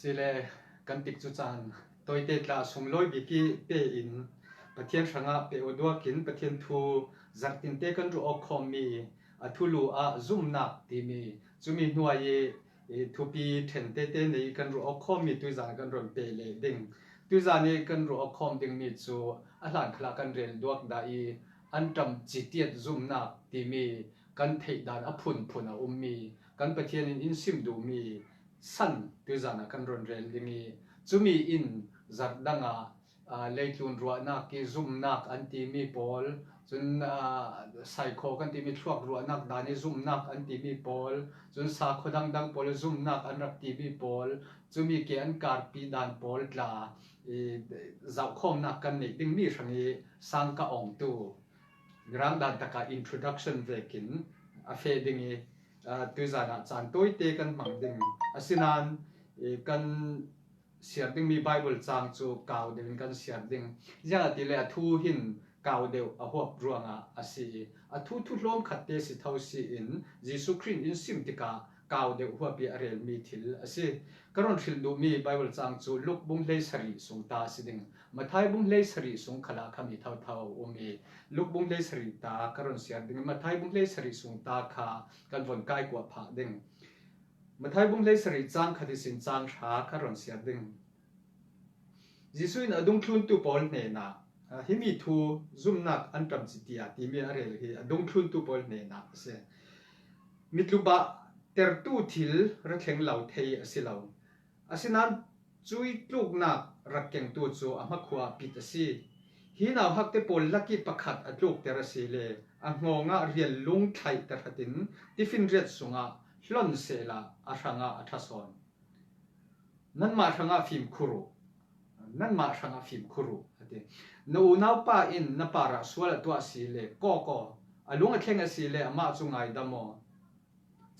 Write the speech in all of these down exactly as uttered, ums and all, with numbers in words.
Sile kan tikcu caan tawite tla sunglawi biki pe in Pathian hrangah pe aw duakin Pathian thu zarhtinte kan ruah aw khawmmi a thulu ah zumnak timi cumi hnuai i, i thupi ṭhen tete nei kan ruah aw khawmmi tuizan kan rawn pe leh ding. Tuizan i kan ruah aw khawm dingmi cu a hlan khalah kan rel duak dah i an ṭam citiat zumnak timi kan theih dan a phunphun a ummi kan Pathian in in sim duhmi san tuizan ah kan rawn rel ding i cumi in zarh dangah aa, leitlun ruahnak i zumnak an timi pawl, cun aa, saikhaw kan timi thluak ruahnak dan i zumnak an timi pawl, cun sakhaw dangdang pawl i zumnak an rak timi pawl, cumi ke an karpi dan pawl tla i zauhkhawmnak kan neih dingmi hrang i sang ka awngtu rang dan takah introduction vekin a feh ding i aa, tuizan ah caan tawite kan hmang ding. Asinain i kan siar dingmi Bible cang cu kau deuhin kan siar ding. Ziangahtile a thu hin kau deuh a huap ruangah a si i a thu thuhlawm khatte si tho si in Jesuh Khrih in sim tikah kau deuh huap i a relmi thil a si. Ka rawn hrilh duhmi Bible cang cu Luk bung hleisarih sung ta a si ding. Matthai bung hleisarih sung khalah kha mi thotho a um i Luk bung hleisarih ta ka rawn siar ding i Matthai bung hleisarih sung ta kha kan von kaikuah phah ding. Matthai bung hleisarih cang khat ihsin cang hra ka rawn siar ding. Jesuh in a dungthluntu pawl hnenah, aa, himi thu zumnak an ṭam citia timi a rel hi a dungthluntu pawl hnenah a si. Mitlubah tertu thil ra thleng lo thei a si lo. Asinain cui tluknak rak kengtu cu a hmakhua pit a si. Hi nauhakte pawl lakih pakhat a tlukter a si le a hngawngah rial lung thlaih tahratin tifinriat sungah hlon sehla a hrangah a ṭha sawn. Nanmah hrangah fimkhur uh, nanmah hrangah fimkhur uh, a ti. Na unaupa in na parah sual a tuah si le kawk aw, a lung a thleng a si le amah cu ngaidam aw.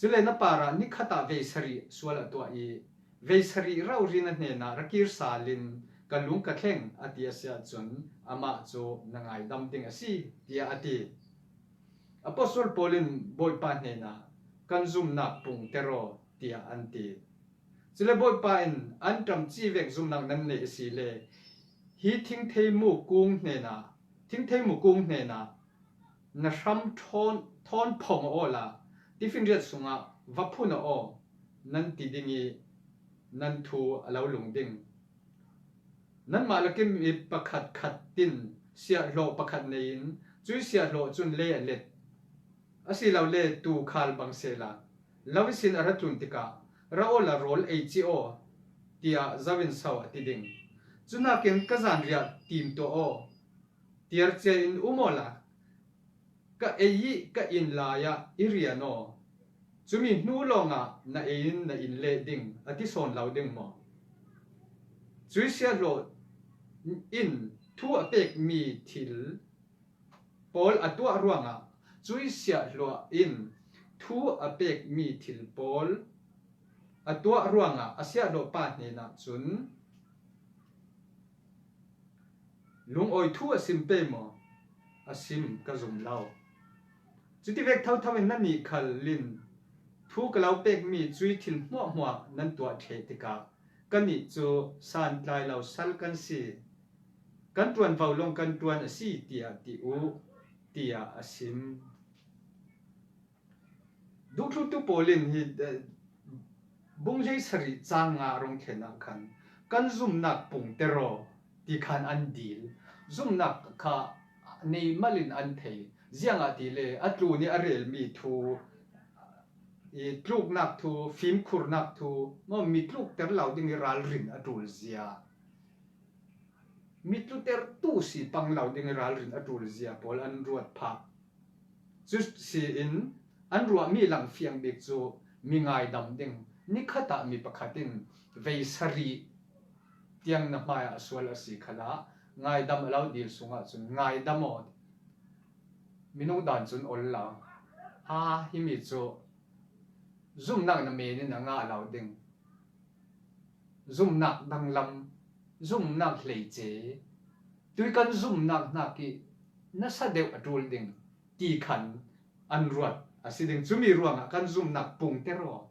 Cule na parah ni khatah veisarih sual a tuah i veisarih raurin a hnenah ra kir salin ka lung ka thleng a ti a si ahcun amah cu na ngaidam ding a si, tiah a ti. Apostol Paul in Bawipa hnenah kan zumnak pungter aw, tiah an ti. Cule Bawipa in an ṭamci vek zumnak nan neih a si le hi thingthei mukung hnenah, thingthei mukung hnenah na hram thawn, thawn phawng aw la tifinriat sungah va phun aw nan ti ding i nan thu a lo lung ding. Nanmah lakin mi pakhat khat tin siahhlawh pakhat nei in cui siahhlawh cun lei a let. Asilole tuu khal bang sehla lo ihsin a ra tlun tikah ra aw la rawl ei ci aw, tiah zo in so a ti ding. Cunakin ka zanriah tim tuah aw, tiar cia in um aw la ka ei i ka in lai ah i rian aw. Cumi hnu lawngah na ei in na in leh ding a ti sawn lo ding maw? Cui siahhlawh in thu a pekmi thil pawl a tuah ruangah, cui siahhlawh in thu a pekmi thil pawl a tuah ruangah a siahhlawhpa hnenah cun lungawi thu a sim pei maw? A sim ka zum lo. Cutivek thotho in nannih khal in thu ka lo pekmi cui thil hmuahhmuah nan tuah ṭheh tikah kannih cu santlai lo sal kan si. Kan ṭuanvo lawng kan ṭuan a si, tiah ti uh, tiah a sim. Dungthluntu Paul in hi, eh, bung hleisarih cang nga a rung thlenah khan kan zumnak pungter aw ti khan an dil. Zumnak kha nei malin an thei. Ziangahtile a tlun i a relmi thu, i tluknak thu, fimkhurnak thu, maw, mi tlukter lo ding i ralrin a ṭul zia. Mi tlutertu si pang lo ding i ralrin a ṭul zia pawl an ruat phah. Cu si in an ruahmi langfiang bik cu mi ngaidam ding, ni khatah mi pakhat in veisarih tiang na hmaiah a sual a si khalah ngaidam a lo dil sungah cun ngaidam aw. Minung dan cun ol lo. Ha, himi cu zumnak na men in a ngah lo ding. Zumnak danglam, zumnak hleice, tui kan zumnak hnak i nasa deuh a ṭul ding ti khan an ruat a si ding. Cumi ruangah kan zumnak pungter aw.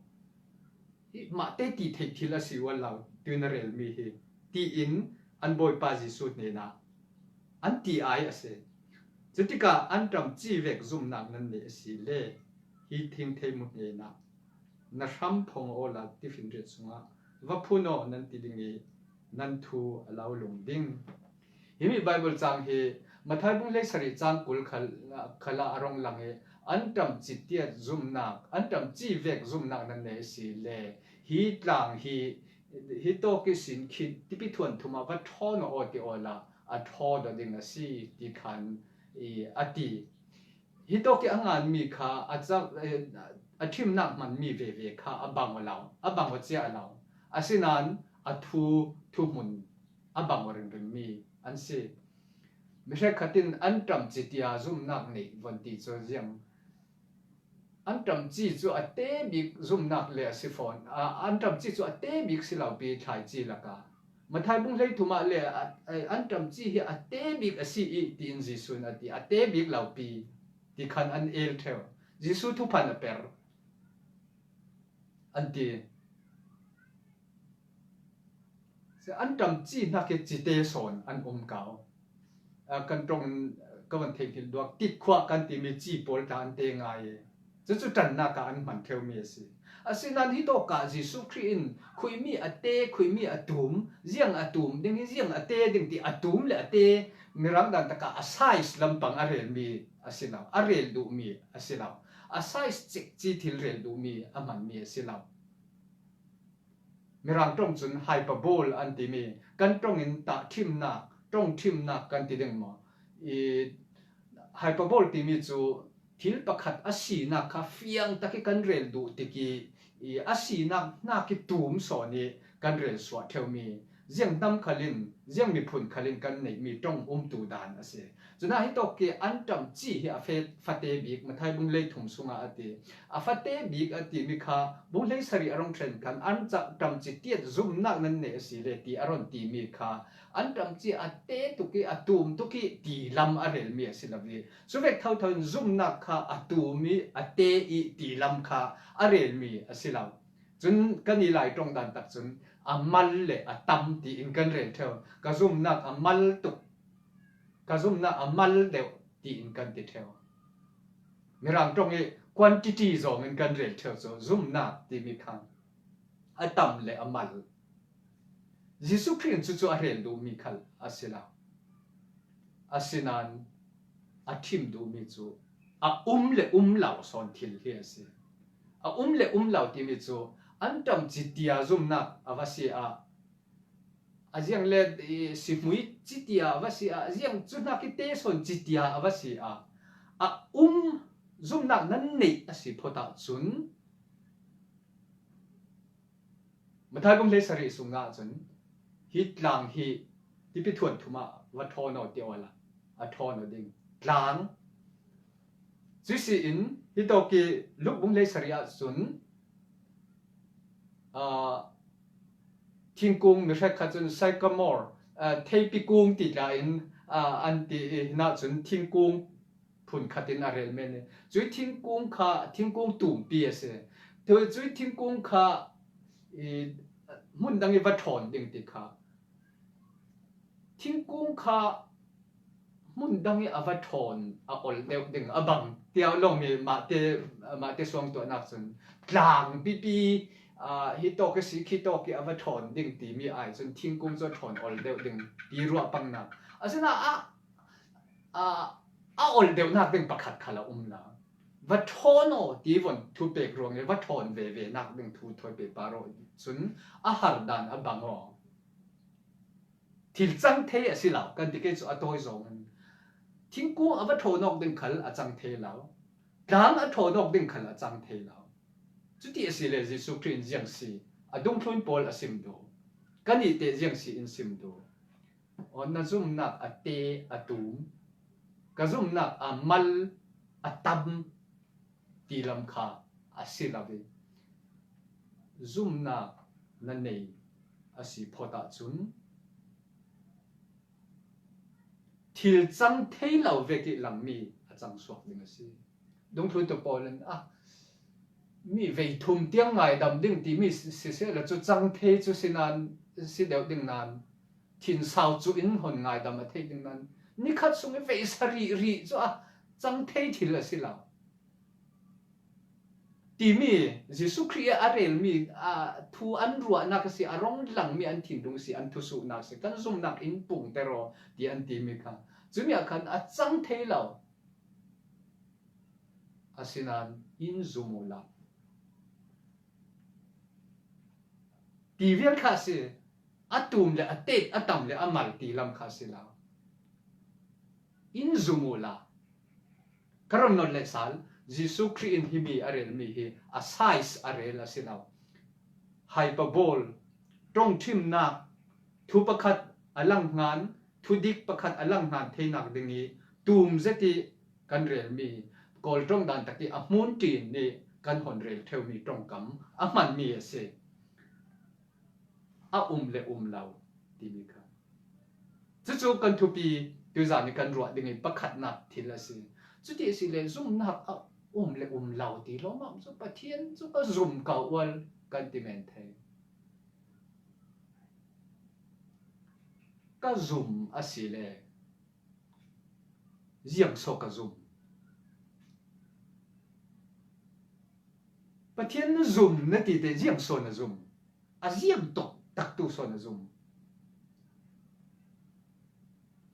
Hi mahte ti theih thil a si ual lo. na relmi hi, tiin an Bawipa Jesuh hnenah an ti ai a si. Cutikah an ṭamci vek zumnak nan neih a si le hi thingthei mu hnenah na hram phong awla tifinriat sungah va phun aw nan ti ding i nan thu a lo lung ding. Himi Bible cang hi Matthai bung hleisarih cang kul khal, khalah a rong lang hi an ṭamci tiat zumnak, an ṭamci vek zumnak nan neih a si le hi tlang hi, hi tawk ihsin khin tipi thuan thumah va ṭhawn aw ti awla a ṭhawn aw ding a si ti khan i a ti. Hi tawk i a nganmi kha a, ca, eh, a ṭhimnak hmanmi veve kha a bang aw lo, a bang aw cia lo. Asinain a thu, thuhmun a bang aw ringringmi an si. Mi hrekkhat in an ṭamci tia zumnak neih von ti cu ziang an ṭamci cu a te bik zumnak le a si fawn, a, an ṭamci cu a te bik si lo pi thlaici lakah Matthai bung hleithum ah le a, a, an ṭamci hi a te bik a si i tiin Jesuh in a ti, a te bik lo pi ti khan an el ṭheu. Jesuh thuphan a per an ti. An ṭamci hnak hi cite sawn an um kau. Aa, kan ṭong in ka van theihhilh duak, tikhuah kan timi ci pawl tla an te ngai e. Cucu ṭannak ah an hman ṭheumi a si. Asinain hi tawkah Jesuh Khrih in khuihmi a te, khuihmi a tum, ziang a tum ding hi, ziang a te ding ti a tum le a te, Mirang dan takah a size lampang a relmi a si lo, a rel duhmi a si lo. A size cik ci thil rel duhmi a hmanmi a si lo. Mirang ṭong cun hyperbole an timi, kan ṭong in tahṭhimnak, ṭongṭhimnak kan ti ding maw? I hyperbole timi cu thil pakhat a sinak kha fiang tak i kan rel duh tik i, i a sinak hnak i tum sawn i kan rel suah ṭheumi, ziang hnam khal in, ziang miphun khal in kan neihmi ṭong umtu dan a si. Cunah hi tawk i an ṭamci hi a fe-, fate bik, Matthai bung hleithum sungah a ti. A fate bik a timi kha, bung hleisarih a rung ṭhen khan, an ca-, ṭamci tiat zumnak nan neih a si le ti a run timi kha, an ṭamci a te tuk i, a tum tuk i ti lam a relmi a si lo i, cuvek thotho in zumnak kha a tum i, a te i ti lam kha a relmi a si lo. Cun kan i Lai ṭong dan tak cun a mal le a tam tiin kan rel ṭheu. Ka zumnak a mal tuk, ka zumnak a mal deuh tiin kan ti ṭheu. Mirang ṭong i quantity zawng in kan rel ṭheu cu zumnak timi kha a tam le a mal. Jesuh Khrih in cucu a rel duhmi khal a si lo. Asinain a ṭhim duhmi cu a um le um lo sawn thil hi a si. A um le um lo timi cu an ṭamci tia zumnak a va si ah, a ziang le, i, sihmui citia a va si ah, a ziang cu hnak i te sawn citia a va si ah, a um zumnak nan neih a si phawt ahcun, Matthai bung hleisarih sungah cun hi tlang hi tipi thuan thum ah va ṭhawn aw ti awla a ṭhawn aw ding. Tlang. Cuih si in hi tawk i Luke bung hleisarih ah cun, aa, thingkung mi hrekkhat cun sycamore, aa, theipi kung ti tla in, aa, an ti i, hinah cun thingkung phun khat in a rel men i, cuih thingkung kha thingkung tumpi a si. Cu, cuih thingkung kha i, hmun dang i va ṭhawn ding ti kha, thingkung kha hmun dang i a va ṭhawn a ol deuh ding a bang tiah lawng i mahte, mahte suangtuahnak cun tlang pipi, aa, hi tawk i si, khi tawk i a va ṭhawn ding timi ai cun thingkung cu a ṭhawn ol deuh ding ti ruah pangnak. Asinain a, a, a ol deuhnak ding pakhat khal a um lo. Va ṭhawn aw ti von thu pek ruang i va ṭhawn veve nak ding thu thawi pehpar aw cun a har dan a bang aw. Thil cang thei a si lo, kan ti ke cu a tawi zong in thingkung a va ṭhawn awk ding khal a cang thei lo, tlang a ṭhawn awk ding khal a cang thei lo. Cuti a si le Jesuh Khrih in ziang si, a dungthlun pawl a sim duh, kan i te ziang si in sim duh. Aw, na zumnak a te a tum, ka zumnak a mal a tam ti lam kha a si lo i, zumnak na nei a si phawt ahcun thil cang thei lo vek i langmi a cang suak ding a si. Dungthluntu pawl in, ah, mi vei thum tiang ngaidam ding timi si, siseh le cu cang thei cu si nain si deuh ding nan, thinsau cu in hon ngaidam a theih ding nan, nikhat sung i veisa rih rih cu a cang thei thil a si lo. Timi, Jesuh Khrih i a relmi, aa, thu an ruahnak a si, a rong langmi an thinlung si, an thusuhnak si, kan zumnak in pungter aw, ti an timi kha. Cumi ah khan a cang thei lo. Asinain in zum uhla. Ti vial kha a si, a tum le a tet, a tam le a mal ti lam kha a si lo. In zum uhla. Ka ron nolh le sal, Jesuh Khrih in himi a relmi hi a size a rel a si lo. Hyperbole, ṭongṭhimnak, thu pakhat a lang hngan, thudik pakhat a lang hngan theinak ding i tum zet i kan relmi, Kawl ṭong dan tak i a hmun ṭin i kan hon rel ṭheumi ṭongkam a hmanmi a si. A um le um lo timi kha. Cucu kan thupi tuizan i kan ruah ding i pakhatnak thil a si. Cuti a si le zumnak a um le um lo ti lawmam cu Pathian cu ka zum ko ual kan ti men thei. Ka zum a si le ziang so ka zum? Pathian na zum na ti te ziang so na zum? A ziang tok taktu so na zum?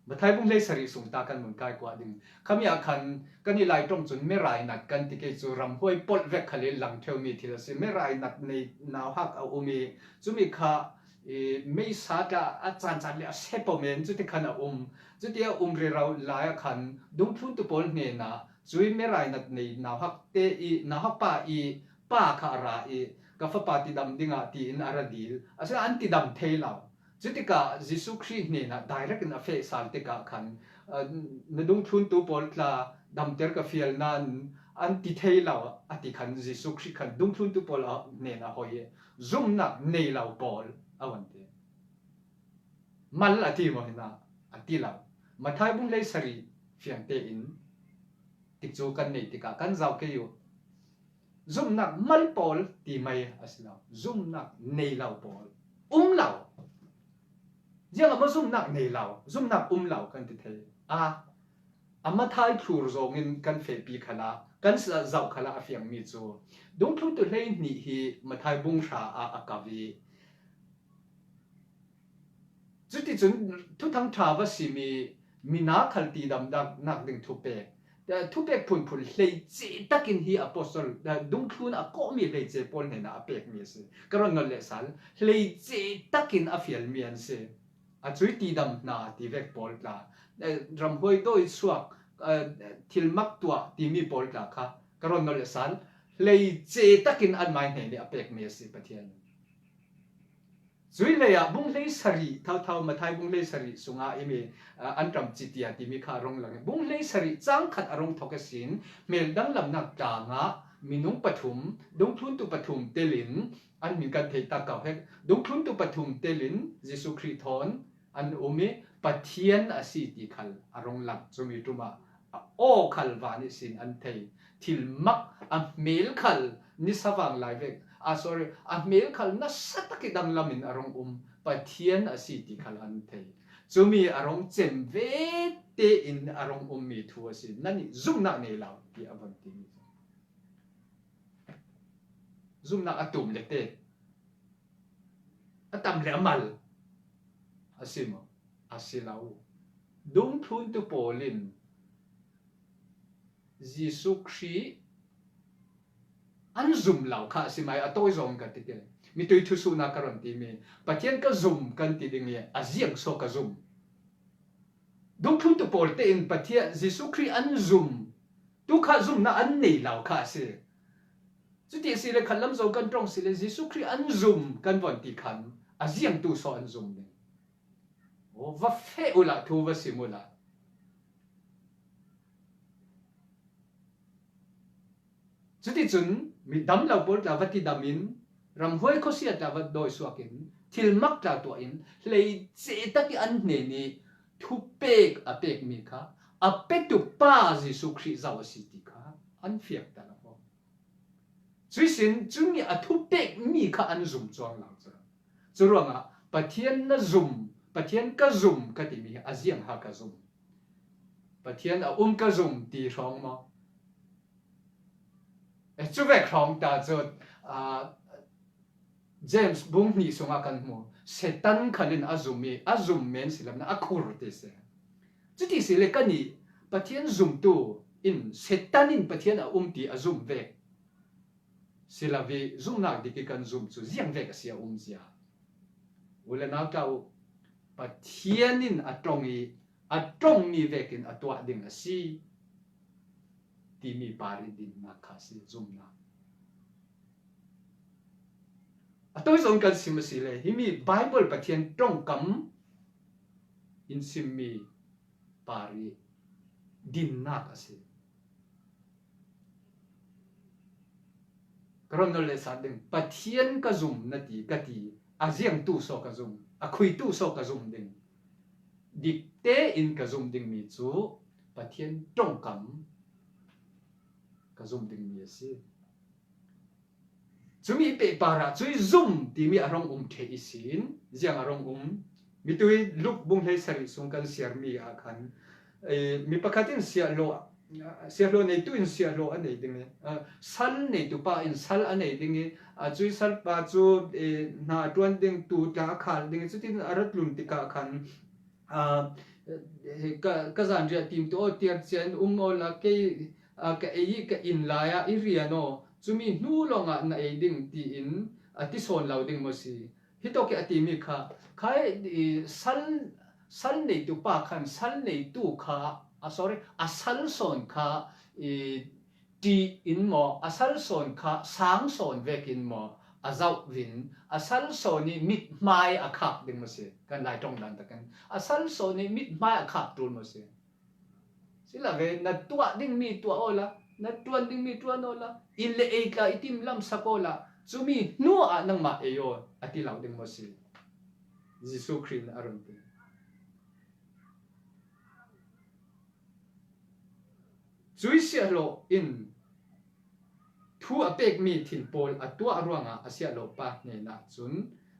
Matthai bung hleisarih sung ta kan mun kai kuah ding. Khami ah khan kan i Lai ṭong cun mirainat kan ti kei cu ramhuai polh vek khal i lang ṭheumi thil a si. Mirainat nei nauhak a um i cumi kha i meisa tla a caan caan le a sep aw men cuti khan a um. Cuti a um rero lai ah khan dungthluntu pawl hnenah cui mirainat nei nauhak te i nauhak pa i pa kha a ra i ka fapa tidam dingah tiin a ra dil. Asinain an tidam thei lo. Cutikah Jesuh Khrih hnenah direct in a feh sal tikah khan, aa, na dungthluntu pawl tla damter ka fial nan an ti thei lo a ti khan Jesuh Khrih khan dungthluntu pawl a hnenah hoi i zumnak nei lo pawl a van ti. Mal a ti maw hinah? A ti lo. Matthai bung hleisarih fiang tein tikcu kan nei tikah kan zau kei uh. Zumhnak mal pawl ti mai a si lo. Zumhnak nei lo pawl um lo. Ziangah maw zumhnak nei lo, zumhnak um lo kan ti thei? A, a Matthai thlur zawngin kan fehpi khalah, kan sa-, zauh khalah a fiangmi cu dungthluntu hleihnih hi Matthai bung hra ah a kap i, cuticun Thuthang ṭha va simi mina khal tidamnak ding thupek, eh, thupek phunphun hleice takin hi apostol, eh, dungthlun a kawhmi hleice pawl hnenah a pekmi a si. Ka ron nolh lehsal, hleice takin a fialmi an si. A cui tidam hna ti vek pawl tla, eh, ramhuai dawi suak, eh, thilmak tuah timi pawl tla kha ka ron nolh lehsal, hleice takin anmai hnen i a pekmi a si Pathian. Cui lei ah bung hleisarih, thauthau Matthai bung hleisarih sungah imi, ah, an ṭam citia timi kha a rong lang. Bung hleisarih cang khat a rong thok a sin, hmel danglamnak tlang ah minung pathum, dungthluntu pathum telin, an hmin kan theih ta ko he, dungthluntu pathum telin Jesuh Khrih thawn an um i Pathian a si ti khal a rong lang. Cumi ṭum ah a aw khal van ihsin an thei. Thilmak a hmel khal nisa vang lai vek, ah, sorry, a hmel khal nasa tak i danglam in a rong um Pathian a si ti khal an thei. Cumi a rong cem ve tein a rong ummi thu a si. Nan i zumhnak nei lo ti a von timi. Zumhnak a tum le te, a tam le a mal a si maw? A si lo. Dungthluntu pawl in Jesuh Khrih an zum lo kha a si mai, a tawi zawng ka ti te. Mitui thusuhnak ka ron timi, Pathian ka zum kan ti ding i a ziang so ka zum? Dungthluntu pawl tein Pathian, Jesuh Khrih an zum, tu kha zumhnak an nei lo kha a si. Cuti a si le khatlam zo kan ṭong si le Jesuh Khrih an zum kan von ti khan a ziangtu so an zum ding? Aw, va feh uhla, thu va sim uhla. Cuticun midam lo pawl tla va tidam in, ramhuai khuasia tla va dawi suak in, thilmak tla tuah in, hleice tak i an hnen i thupek a pekmi kha a petu pa Jesuh Khrih zo a si ti kha an fiak ta lo. Cuihsin cumi a thupekmi kha an zum cuang lo cu. Curuangah Pathian na zum, Pathian ka zum ka timi a ziang ha ka zum? Pathian a um ka zum ti hrawng maw? Eh, cuvek hrawng ta cu, ah, James bung hnih sungah kan hmu. Satan khalin a zum i, a zum men si lamna a khur ti si. Cuti si le kan i Pathian zumtu in Satan in Pathian a um ti a zum vek si lo i, zumnak dik i kan zum cu ziang vek a si a um zia? U le nau tla u, Pathian in a ṭong i, a ṭongmi vekin a tuah ding a si timi par i dinnak kha a si zumnak. A tawi zong kan sim a si le, himi Bible Pathian ṭongkam in simmi par i dinnak a si. Ka ron nol le sat ding, Pathian ka zum na ti, ka ti, a ziangtu saw ka zum, a khuitu saw ka zum ding? Dikte in ka zum dingmi cu Pathian ṭongkam ka zum dingmi a si. Cumi pehpar ah cui zum timi a rong um ṭheh ihsin, ziang a rong um? Mitui Luk bung hleisarih sung kan siarmi ah khan, eh, mi pakhat in siahhlawh, siahhlawh neitu in siahhlawh a nei ding i, ah, sal neitu pa in sal a nei ding i, ah, cui salpa cu, eh, hna a ṭuan ding, tu tla a khal ding i, cutin a rat lun tikah khan, ah, eh, ka, ka zanriah timtu aw, tiar cia in um aw la, kei, ah, ka ei i ka inn lai ah i rian aw, cumi hnu lawngah na ei ding, tiin a ti sawn lo ding maw si? Hitawk i a timi kha, khai, i, sal, sal neitu pa khan sal neitu kha, a, sorry, a sal sawn kha, i, ṭih in maw, a sal sawn kha sang sawn vekin maw, a zauh vin, a sal sawn i mithmai a khak ding maw si? Kan Lai ṭong dan takin a sal sawn i mithmai a khak ṭul maw si? Si lo ve, na tuah dingmi tuah aw la, na ṭuan dingmi ṭuan aw la, inn le ei tla i tim lamsak aw la, cumi hnu ah nangmah ei aw, a ti lo ding maw si? Jesuh Khrih in a run ti. Cui siahhlawh in thu a pekmi thil pawl a tuah ruangah a siahhlawh pa hnenah cun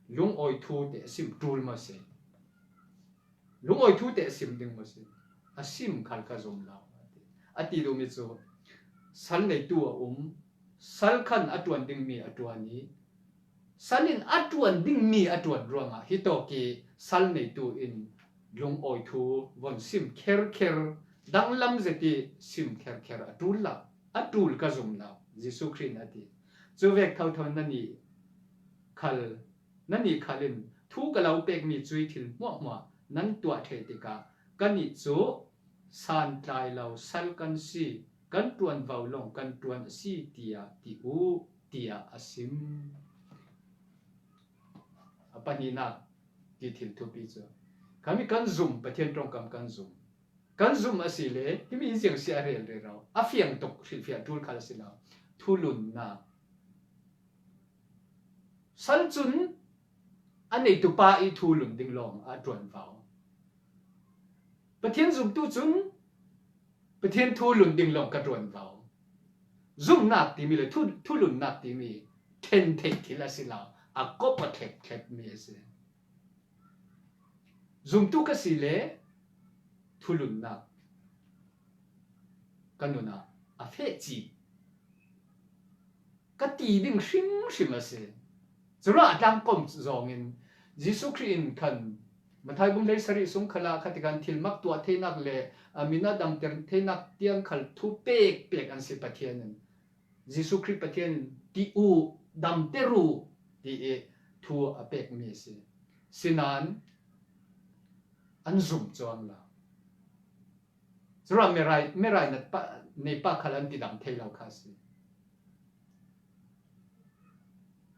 lungawi thu te a sim ṭul maw si? Lungawi thu te a sim ding maw si? A sim khal ka zum lo, a ti. A ti duhmi cu sal neitu a um, sal khan a ṭuan dingmi a ṭuan i, sal in a ṭuan dingmi a ṭuan ruangah hitawk i sal neitu in lungawi thu von sim kherkher, danglam zet i sim kherkher a ṭul lo, a ṭul ka zum lo, Jesuh Khrih in a ti. Cuvek thotho nannih khal, nannih khal in thu ka lo pekmi cui thil hmuahhmuah nan tuah ṭheh tikah kannih cu santlai lo sal kan si, kan ṭuanvo lawng kan ṭuan a si, tiah ti u, tiah a sim. A pahnihnak ti thil thupi cu, khami kan zum, Pathian ṭongkam kan zum. Kan zum a si le, himi hi ziang si a rel rero, a fiang tuk hrilhfiah ṭul khal a si lo. Thulunnak. Sal cun a neitu pa i thulun ding lawng a ṭuanvo. Pathian zumtu cun Pathian thulun ding lawng ka ṭuanvo. Zumnak timi le thu, thulunnak timi ṭhen theih thil a si lo, a kop a thlep thlep mi a si. Zumtu ka si le thulunnak ka nun ah a feh cih ka ti ding hrimhrim a si. Curuangah a tlangkom zawngin Jesuh Khrih in khan Matthai bung hleisarih sung khalah kha tikhan thilmak tuah theinak le, a, min a damter theinak tiang khal thu pekpek an si Pathian in. Jesuh Khrih Pathian in ti u, damter u, ti i thu a pekmi a si. Sinan an zum cuang lo. Curuangah mirai, mirai nat pa, nei pa khal an tidam thei lo kha a si.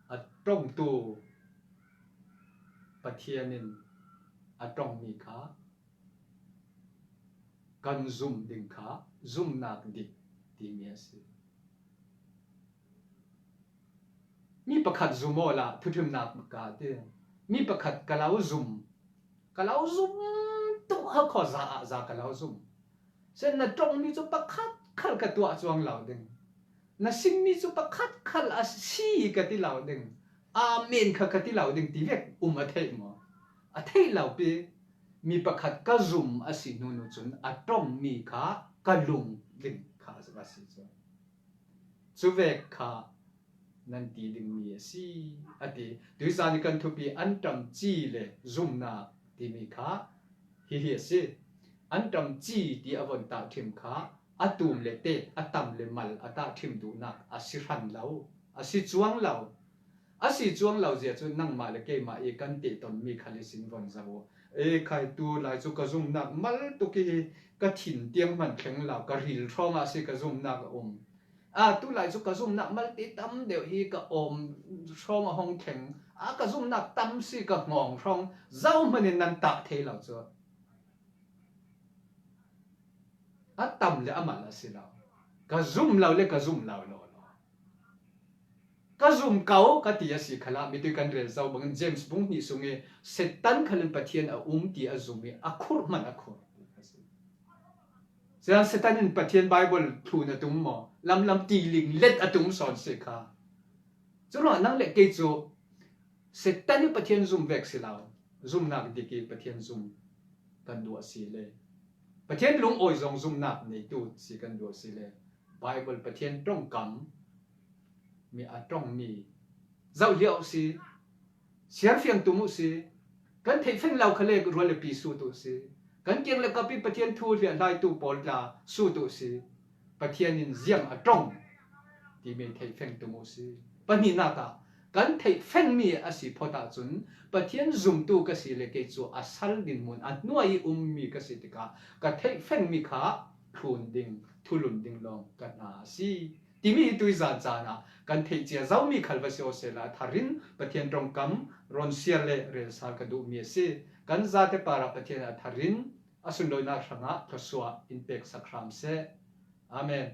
A ṭongtu Pathian in a ṭongmi kha kan zum ding kha zumnak dik timi a si. Mi pakhat zum awla thuthimnak ka ti. Mi pakhat ka lo zum, ka lo zum tuk a khaw za ah za ka lo zum. Sen na ṭongmi cu pakhat khal ka tuah cuang lo ding. Na simmi cu pakhat khal a si ka ti lo ding. Amen kha ka ti lo ding ti vek um a theih maw? a theih lo pi, mi pakhat ka zum a si hnu nu cun a ṭong mi kha ka lung ding kha a si cu. Cuvek kha nan ti dingmi a si, a ti. Tuizan i kan thupi anṭam ci le zumnak timi kha hihi a si. Anṭam ci ti a von tahṭhim kha a tum le tet, a tam le mal a tahṭhim duhnak a si hran lo, a si cuang lo. A si cuang lo zia cu nangmah le keimah i kan tehtonmi khal ihsin von zoh uh. E khai, tu lai cu ka zumnak mal tuk i hi, ka thin tiang hman thleng lo, ka ril hrawngah a si ka zumnak a um. A, tu lai cu ka zumnak malte tam deuh hi ka awm hrawng a hong thleng. A, ka zumnak tam si ka hngawng hrawng, zohman in nan tah thei lo cu. A tam le a mal a si lo. Ka zum lo le ka zum lo law law. Ka zum ko ka ti a si khalah, mitui kan rel zo bangin James bung hnih sung i Satan khalin Pathian a um ti a zum i a khurh hman a khurh. Sian Satan in Pathian Bible thlun a tum maw? Lamlam tiling let a tum sawn si kha. Curuangah nang le kei cu Satan i Pathian zum vek si lo, zumnak dik i Pathian zum kan duh a si le, Pathian lungawi zong zumnak neitu si kan duh a si le, Bible Pathian ṭongkam mi a ṭongmi zoh liau si, siarfiang tum uh si, kan theih feng lo khale rual le pi sut uh si, kan kiang le kap i Pathian thu hliahlaitu pawl tla sut uh si, Pathian in ziang a ṭong timi theih feng tum uh si. Pahnihnak ah kan theih fengmi a si phawt ahcun Pathian zumtu ka si le kei cu a sal dinhmun a hnuai i ummi ka si tikah ka theih fengmi kha thlun ding, thulun ding lawng ka hna a si. Timi hi tuizan caan ah kan theih cia zomi khal va si aw sehla, a thar in Pathian ṭongkam rawn siar le relsal ka duhmi a si. Kan zate parah Pathian a thar in a sunlawinak hrangah thluasuah in peksak hram seh. Amen.